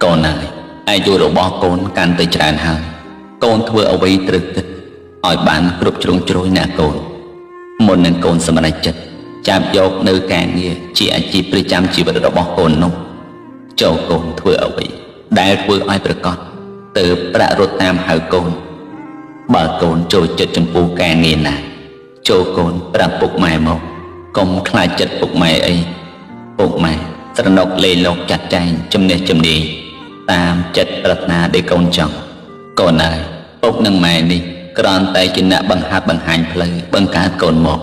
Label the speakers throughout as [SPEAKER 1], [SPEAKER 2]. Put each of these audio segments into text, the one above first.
[SPEAKER 1] កូនអើយអាយុរបស់កូនកាន់តែច្រើនហើយកូនធ្វើអ្វីត្រូវគិតឲ្យបានគ្រប់ជ្រុងជ្រោយណាកូនមុននឹងកូនសម្រេចចិត្តចាប់យកនៅការងារជាអាជីពប្រចាំជីវិតរបស់កូននោះចូលកូនធ្វើអ្វីដែលធ្វើឲ្យប្រកបទៅប្រាក់រត់តាមហៅកូនបើកូនចូលចិត្តចំពោះការងារណាចូលកូនប្រាប់ពុកម៉ែមកកុំខ្លាចចិត្តពុកម៉ែអីពុកម៉ែស្រណុកលេលោកចាត់ចែងជំនះជំនាញតាមចិត្តប្រាថ្នាដែលកូនចង់កូនអើយពុកនិងម៉ែនេះគ្រាន់តែជាអ្នកបង្ហាត់បង្ហាញផ្លូវបង្កើតកូនមក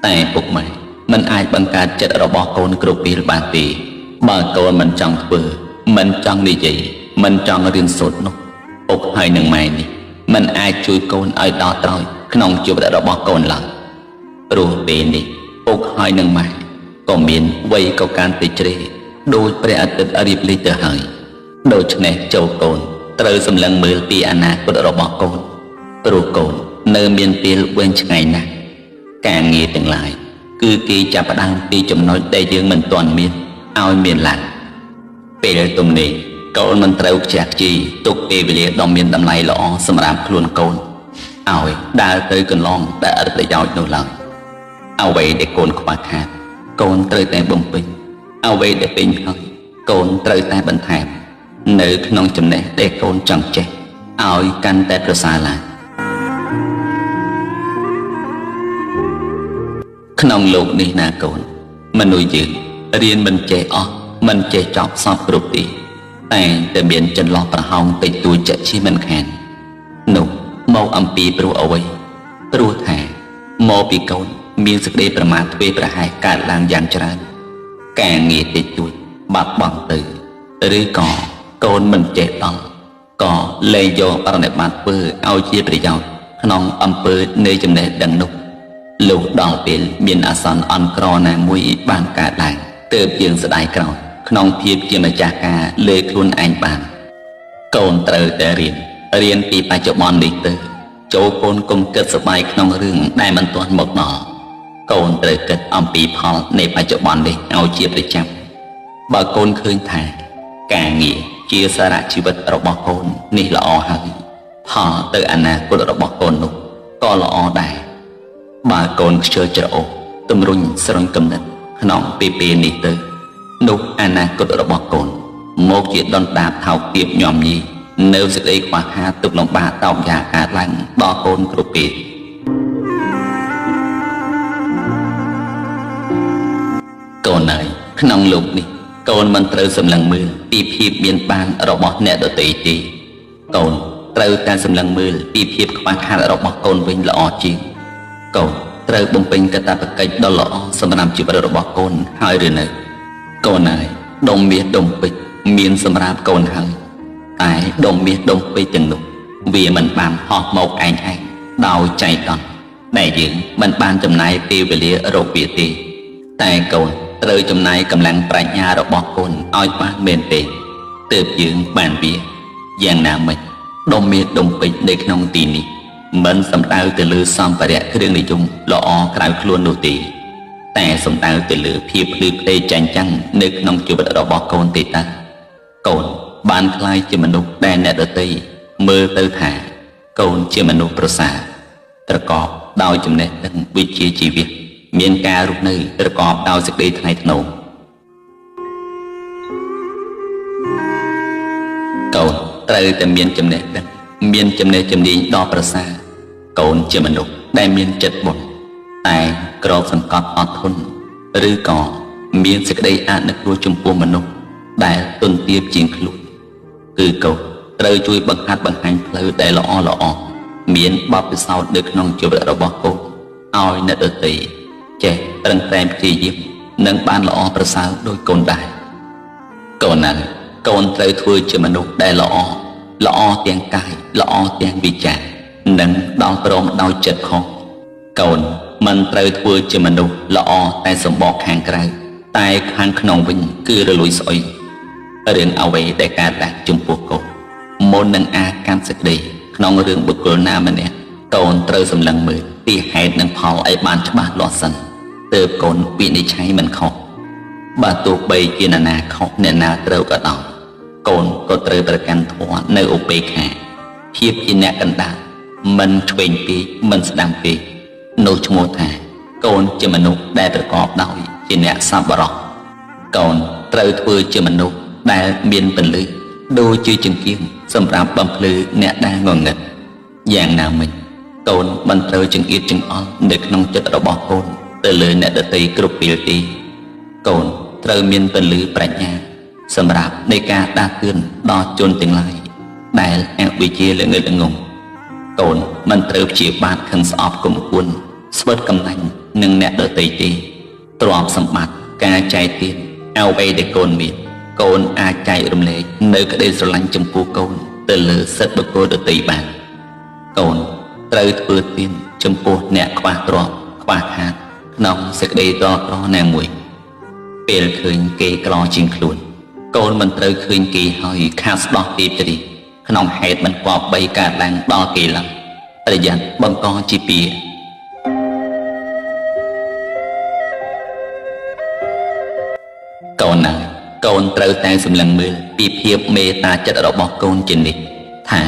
[SPEAKER 1] តែពុកម៉ែមិនអាចបង្កើតចិត្តរបស់កូនគ្រប់ពេលបានទេបើកូនមិនចង់ធ្វើមិនចង់និយាយមិនចង់រៀនសូត្រនោះពុកហើយនឹងម៉ែនេះមិនអាចជួយកូនឲ្យដល់ត្រើយក្នុងជីវិតរបស់កូនឡើយព្រោះពេលនេះពុកហើយនឹងម៉ែក៏មានវ័យក៏កាន់តែជ្រេដោយព្រះអាទិត្យរៀបលិចទៅហើយដូច្នេះចូលកូនត្រូវសម្លឹងមើលពីអនាគតរបស់កូនព្រោះកូននៅមានពេលវែងឆ្ងាយណាស់ការងារទាំងឡាយគឺគេចាប់ផ្ដើមពីចំណុចដែលយើងមិនទាន់មានឲ្យមានឡើងពេលទំនេរកូនមិនត្រូវខ្ជះខ្ជាយទុកពេលវេលាដ៏មានតម្លៃល្អសម្រាប់ខ្លួនកូនឲ្យដើរទៅកន្លងដែលឥតប្រយោជន៍នោះឡើយអ្វីដែលកូនខ្វះខាតកូនត្រូវតែបំពេញអ្វីដែលពេញហើយកូនត្រូវតែបន្ថែមនៅក្នុងចំណេះដែលកូនចង់ចេះឲ្យកាន់តែប្រសើរឡើងក្នុងលោកនេះណាកូនមនុស្សយើងរៀនមិនចេះអស់មិនចេះចប់សពគ្រប់ទេតែតែមានចន្លោះប្រហោងតិចតួចជាក់ជាមិនខាននោះមកអំពីព្រោះអ្វីព្រោះថាមកពីកូនមានសេចក្តីប្រមាថធ្វេសប្រហែសកើតឡើងយ៉ាងច្រើនការងារតិចតួចបាត់បង់ទៅឬក៏កូនមិនចេះដល់ក៏លែងយកប្រណិប័តធ្វើឲ្យជាប្រយោជន៍ក្នុងអំពើនៃចំណេះដឹងនោះលុះដល់ពេលមានអាសន្នអន់ក្រណាមួយបានកើតឡើងទើបយើងស្ដាយក្រោយក្នុងភាពជាម្ចាស់ការលើខ្លួនឯងបានកូនត្រូវតែរៀនពីបច្ចុប្បន្ននេះទៅចូលកូនកុំគិតសប្បាយក្នុងរឿងដែលមិនទាន់មកដល់កូនត្រូវគិតអំពីផលនៃបច្ចុប្បន្ននេះឲ្យជាប្រចាំបើកូនឃើញថាការងារជាសារៈជីវិតរបស់កូននេះល្អហើយផលទៅអនាគតរបស់កូននោះក៏ល្អដែរបើកូនខ្ជិលច្រអូសទម្រុញស្រង់គំនិតក្នុងពេលនេះទៅនោះអនាគតរបស់កូនមកជាដុនដាបថោកទាបញោមញីនៅសេចក្តីខ្វះខាតទុក្ខលំបាកតោកយ៉ាកើតឡើងដល់កូនគ្រប់ពេលកូនអើយក្នុងលោកនេះកូនមិនត្រូវសម្លឹងមើលពីភាពមានបានរបស់អ្នកដទៃទេកូនត្រូវតែសម្លឹងមើលពីភាពខ្វះខាតរបស់កូនវិញល្អជាងកូនត្រូវបំពេញកាតព្វកិច្ចដ៏ល្អសម្រាប់ជីវិតរបស់កូនហើយឬនៅកូនអើយដុំមាសដុំពេជ្រមានសម្រាប់កូនហើយតែដុំមាសដុំពេជ្រទាំងនោះវាមិនបានហោះមកឯងឯងដោយចៃដន្យដែលយើងមិនបានចំណាយពេលវេលារកវាទេតែកូនត្រូវចំណាយកម្លាំងប្រាជ្ញារបស់កូនឲ្យបានមែនទេទើបយើងបានវាយ៉ាងណាមិញដុំមាសដុំពេជ្រនៅក្នុងទីនេះមិនសំដៅទៅលើសម្ភារៈគ្រឿងនិយមល្អក្រៅខ្លួននោះទេតែសំដៅទៅលើភាពភ្លឺផ្លេចែងចាំងនៅក្នុងជីវិតរបស់កូនទេតាកូនបានក្លាយជាមនុស្សដែលអ្នកដទៃមើលទៅថាកូនជាមនុស្សប្រសើរប្រកបដោយចំណេះដឹងវិជ្ជាជីវៈមានការរស់នៅប្រកបដោយសេចក្តីថ្លៃថ្នូរកូនត្រូវតែមានចំណេះដឹងមានចំណេះជំនាញដ៏ប្រសើរកូនជាមនុស្សដែលមានចិត្តបុណ្យតែក្របសង្កត់អត់ធន់ឬក៏មានសេចក្តីអនុគ្រោះចំពោះមនុស្សដែលទន់ទាបជាងខ្លួនគឺកូនត្រូវជួយបង្ហាត់បង្ហាញផ្លូវដែលល្អល្អមានបទពិសោធន៍នៅក្នុងជីវិតរបស់កូនឲ្យអ្នកដទៃចេះប្រឹងប្រែងព្យាយាមនិងបានល្អប្រសើរដោយកូនដែរកូនណាកូនត្រូវធ្វើជាមនុស្សដែលល្អល្អទាំងកាយល្អទាំងវិចារនិងដល់ព្រមដោយចិត្តខុសកូនមិនត្រូវធ្វើជាមនុស្សល្អតែសម្បកខាងក្រៅតែខាងក្នុងវិញគឺរលួយស្អុយរឿងអ្វីដែលកើតឡើងចំពោះកូនមុននឹងអាកាន់សេចក្តីក្នុងរឿងបុគ្គលណាម្នាក់កូនត្រូវសម្លឹងមើលពីហេតុនិងផលឲ្យបានច្បាស់លាស់សិន ទើបកូនវិនិច្ឆ័យមិនខុសបើទោះបីជានរណាខុសអ្នកណាត្រូវក៏ដោយកូនក៏ត្រូវប្រកាន់ធម៌នៅឧបេក្ខាភាពជាអ្នកកណ្ដាលមិនឆ្វេងពេកមិនស្ដាំពេកនោះឈ្មោះថាកូនជាមនុស្សដែលប្រកបដោយជាអ្នកសប្បុរសកូនត្រូវធ្វើជាមនុស្សដែលមានពន្លឺដូចជាចង្គៀងសម្រាប់បំភ្លឺអ្នកដែលងងឹតយ៉ាងណាមិញកូនមិនត្រូវចង្អៀតចង្អល់នៅក្នុងចិត្តរបស់កូនទៅលើអ្នកដទៃគ្រប់ពេលទេកូនត្រូវមានពន្លឺប្រាជ្ញាសម្រាប់នៃការដាស់តឿនដល់ជនទាំងឡាយដែលអវិជ្ជាល្ងឹតល្ងងកូនមិនត្រូវព្យាបាទខឹងស្អប់គុំគួនស្វិតកំណាញ់នឹងអ្នកដទៃទេទ្រព្យសម្បត្តិការចែកទានអ្វីដែលកូនមានកូនអាចចែករំលែកនៅក្តីស្រឡាញ់ចំពោះកូនទៅលើសិទ្ធិបុគ្គលដទៃបានកូនត្រូវធ្វើទានចំពោះអ្នកខ្វះទ្រព្យខ្វះខាតក្នុងសេចក្តីតក្រណាមួយពេលឃើញគេក្រជាងខ្លួនកូនមិនត្រូវឃើញគេហើយខាតស្ដោះទេពជ្រាក្នុងហេតុមិនគប្បីកើតឡើងដល់គេឡើយប្រយ័ត្នបង្កជាពៀកូនណាកូនត្រូវតែសម្លឹងមើលពីភាពមេត្តាចិត្តរបស់កូនជានិច្ចថា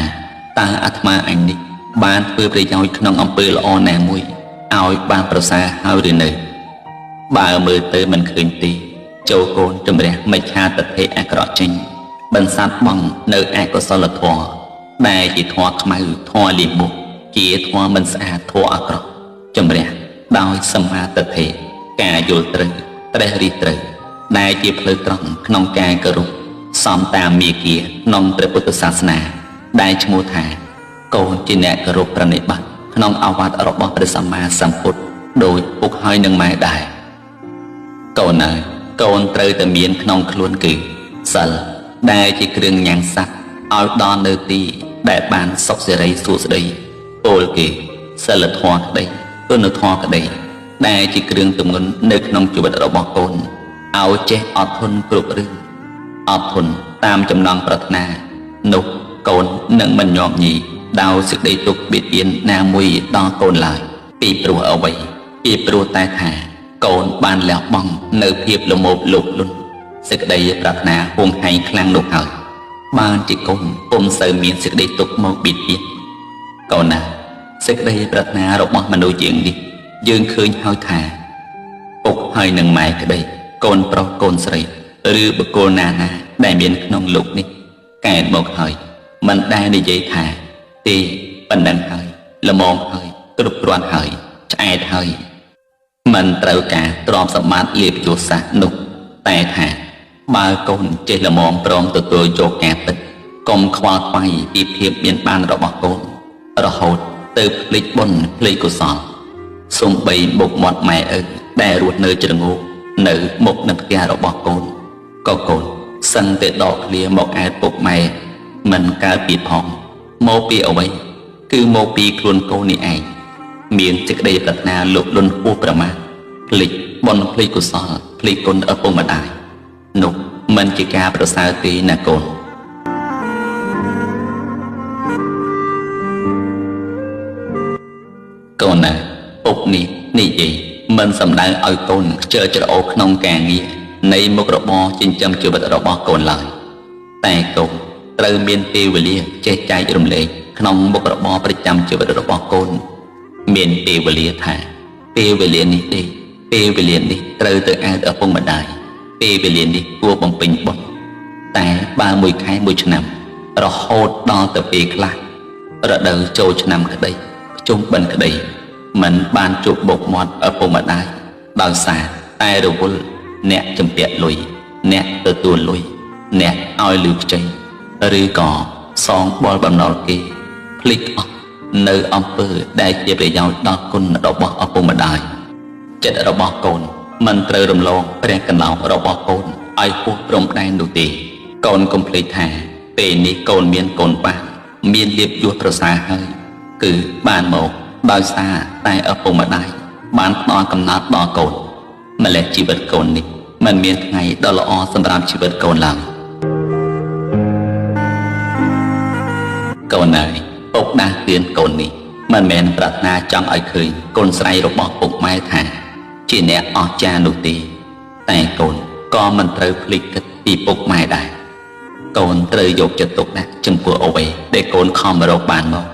[SPEAKER 1] តើអាត្មាអញនេះបានធ្វើប្រយោជន៍ក្នុងអំពើល្អណាមួយឲ្យបានប្រសើរហើយឬនៅបើមើលទៅមិនឃើញទេចូលកូនជំរះមិច្ឆាទិដ្ឋិអាក្រក់ចេញបន្សាត់បង់នៅអកុសលធម៌ដែលជាធម៌ខ្មៅធម៌លិបុជាធម៌មិនស្អាតធម៌អាក្រក់ជំរះដោយសម្មាទិដ្ឋិការយល់ត្រូវត្រេះរិះត្រូវដែលជាផ្លូវត្រង់ក្នុងការគោរពសំតាមមាគាក្នុងព្រះពុទ្ធសាសនាដែលឈ្មោះថាកូនជាអ្នកគោរពប្រណិប័តក្នុងអាវ៉ាតរបស់ព្រះសម្មាសម្ពុទ្ធដោយពុកហើយនឹងម៉ែដែរកូនអើយកូនត្រូវតែមានក្នុងខ្លួនគឺសិលដែលជាគ្រឿងញ៉ាំងសត្វឲ្យដល់នៅទីដែលបានសុខសិរីសួស្តីពោលគេសិលធម៌ក្តីគុណធម៌ក្តីដែលជាគ្រឿងទម្ងន់នៅក្នុងជីវិតរបស់កូនឲ្យចេះអត់ធន់គ្រប់រឿងអត់ធន់តាមចំណងប្រាថ្នានោះកូននឹងមិនញាប់ញីដោយសេចក្តីទុក្ខបៀតបៀនណាមួយដល់កូនឡើយពីព្រោះអ្វីពីព្រោះតែថាកូនបានលះបង់នៅភាពល្មោភលោភលន់សេចក្តីប្រាថ្នាហួងហែងខ្លាំងនោះហើយបានជាកូនពុំសូវមានសេចក្តីទុក្ខមកបៀតបៀនកូនណាសេចក្តីប្រាថ្នារបស់មនុស្សយើងនេះយើងឃើញហើយថាពុកហើយនឹងម៉ែក្តីកូនប្រុសកូនស្រីឬបុគ្គលណាណាដែលមានក្នុងលោកនេះកែមកហើយមិនដែលនិយាយថាទេប៉ុណ្ណឹងហើយល្មមហើយគ្រប់គ្រាន់ហើយឆ្អែតហើយមិនត្រូវការទ្រព្យសម្បត្តិលាភយស័ក្តិនោះតែថាបើកូនចេះល្មមព្រមទទួលយកការពិតកុំខ្វល់ខ្វាយពីភាពមានបានរបស់កូនរហូតទៅភ្លេចបុណ្យភ្លេចកុសលសូម្បីមុខមាត់ម៉ែឪដែលរស់នៅជ្រងោកនៅមុខនឹងផ្ទះរបស់កូនក៏កូនសឹងតែដកឃ្លាមកអែតពុកម៉ែមិនកើតពីផងមកពីអ្វីគឺមកពីខ្លួនកូននេះឯងមានសេចក្តីប្រាថ្នាលោភលន់ហួសប្រមាថភ្លេចបុណ្យភ្លេចកុសលភ្លេចគុណឪពុកម្ដាយនោះមិនជាការប្រសើរទេណាកូនកូនណាពុកនេះនិយាយមិនសំដៅឲ្យកូនខ្ជិលច្រអូសក្នុងការងារនៃមុខរបរចិញ្ចឹមជីវិតរបស់កូនឡើយតែកូនត្រូវមានពេលវេលាចេះចែករំលែកក្នុងមុខរបរប្រចាំជីវិតរបស់កូនមានពេលវេលាថាពេលវេលានេះទេពេលវេលានេះត្រូវទៅអែតឪពុកម្ដាយពេលវេលានេះគួរបំពេញបុណ្យតែបើមួយខែមួយឆ្នាំរហូតដល់ទៅពេលខ្លះរដូវចូលឆ្នាំក្តីភ្ជុំបិណ្ឌក្តីមិនបានជួបបុកមាត់ឪពុកម្ដាយដោយសារតែរវល់អ្នកជំពាក់លុយអ្នកទទួលលុយអ្នកឲ្យលឺខ្ចីឬក៏សងបលបំណុលគេភ្លេចអស់នៅអំពើដែលជាប្រយោជន៍ដល់គុណរបស់ឪពុកម្ដាយចិត្តរបស់កូនមិនត្រូវរំលងព្រះកណ្ដោរបស់កូនឲ្យហួសព្រំដែននោះទេកូនកុំភ្លេចថាពេលនេះកូនមានកូនបានមានលៀបយសប្រសើរហើយគឺបានមកដោយសារតែឪពុកម្ដាយបានផ្ដល់កំណត់ដល់កូនម្ល៉េះជីវិតកូននេះមិនមានថ្ងៃដ៏ល្អសម្រាប់ជីវិតកូនឡើយកូនអើយពុកដាស់តឿនកូននេះមិនមែនប្រាថ្នាចង់ឲ្យឃើញកូនស្រីរបស់ពុកម៉ែថា ជាអ្នកអស្ចារ្យនោះទេតែកូនក៏មិនត្រូវភ្លេចគិតពីពុកម៉ែដែរកូនត្រូវយកចិត្តទុកដាក់ចំពោះអ្វីដែលកូនខំរកបានមក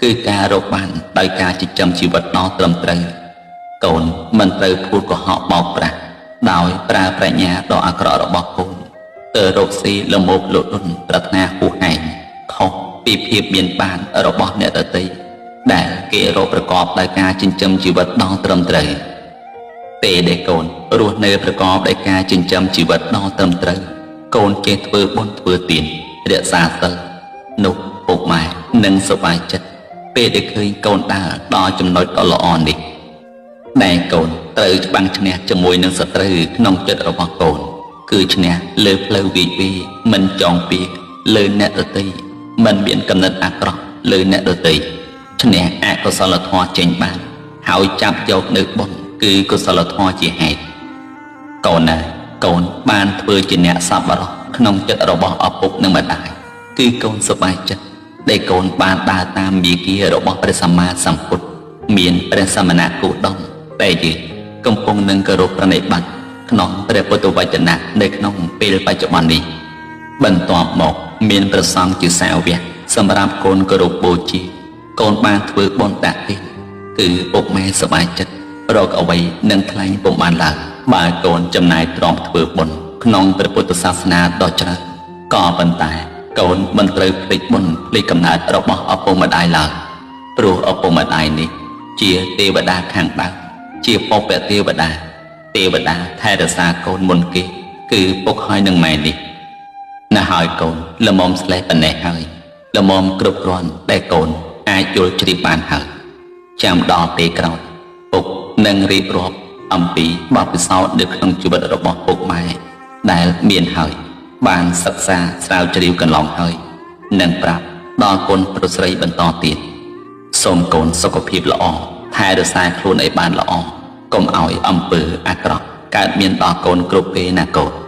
[SPEAKER 1] គឺការរកបានដោយការចិញ្ចឹមជីវិតដ៏ត្រឹមត្រូវកូនមិនត្រូវភូតកុហកបោកប្រាស់ដោយប្រើប្រាជ្ញាដ៏អាក្រក់របស់កូនទៅរកស៊ីល្មោភលុនប្រាថ្នាហួសហែងខុសពីភាពមានបានរបស់អ្នកដទៃដែលគេរកប្រកបដោយការចិញ្ចឹមជីវិតដ៏ត្រឹមត្រូវពេលដែលកូនរស់នៅប្រកបដោយការចិញ្ចឹមជីវិតដ៏ត្រឹមត្រូវកូនចេះធ្វើបុណ្យធ្វើទានរក្សាសីលនោះពុកម៉ែនឹងសប្បាយចិត្តពេលដែលឃើញកូនដើរដល់ចំណុចដ៏ល្អនេះដែលកូនត្រូវច្បាំងឈ្នះជាមួយនឹងសត្រូវក្នុងចិត្តរបស់កូនគឺឈ្នះលើផ្លូវវិវីមិនចងពៀលើអ្នកដទៃមិនមានកំណត់អាក្រក់លើអ្នកដទៃឈ្នះអកុសលធម៌ចេញបានហើយចាប់យកនៅបុណ្យគឺកុសលធម៌ជាហេតុកូនណាកូនបានធ្វើជាអ្នកសប្បុរសក្នុងចិត្តរបស់ឪពុកនិងម្ដាយគឺកូនសប្បាយចិត្តដែលកូនបានដើរតាមមាគ៌ារបស់ព្រះសម្មាសម្ពុទ្ធមានព្រះសមណគោតមតែយើងកំពុងនឹងគោរពប្រណិប័តន៍ក្នុងព្រះពុទ្ធវចនៈនៅក្នុងពេលបច្ចុប្បន្ននេះបន្ទាប់មកមានព្រះសង្ឃជាសាវកសម្រាប់កូនគោរពបូជាកូនបានធ្វើបុណ្យដាក់ទានគឺពុកម៉ែសប្បាយចិត្តរកអ្វីនឹងថ្លែងពុំបានឡើយបើកូនចំណាយទ្រព្យធ្វើបុណ្យក្នុងព្រះពុទ្ធសាសនាដ៏ច្រើនក៏ប៉ុន្តែកូនមិនត្រូវភ្លេចបុណ្យភ្លេចកំណើតរបស់ឪពុកម្ដាយឡើយព្រោះឪពុកម្ដាយនេះជាទេវតាខាងដើមជាបុព្វទេវតាទេវតាថែរក្សាកូនមុនគេគឺពុកហើយនឹងម៉ែនេះណាស់ហើយកូនល្មមស្លេះប៉ុណ្ណេះហើយល្មមគ្រប់គ្រាន់ដែលកូនអាចយល់ជ្រាបបានហើយចាំដល់ពេលក្រោយពុកនឹងរៀបរាប់អំពីបទពិសោធន៍នៅក្នុងជីវិតរបស់ពុកម៉ែដែលមានហើយបានសិក្សាស្រាវជ្រាវកន្លងហើយនិងប្រាប់ដល់កូនប្រុសស្រីបន្តទៀតសូមកូនសុខភាពល្អថែរក្សាខ្លួនឲ្យបានល្អកុំឲ្យអំពើអាក្រក់កើតមានដល់កូនគ្រប់ពេលណាកូន។